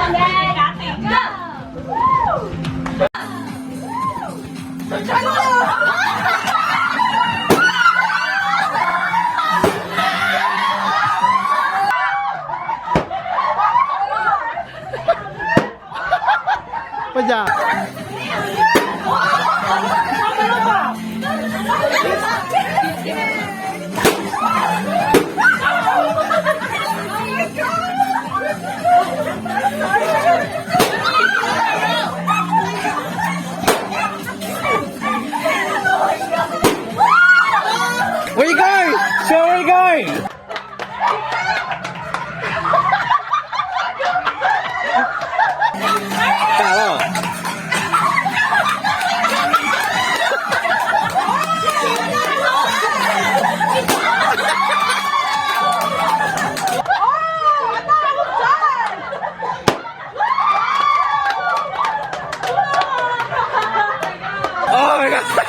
Ua cas? Where you going? So where you going? Tag los. Oh my God.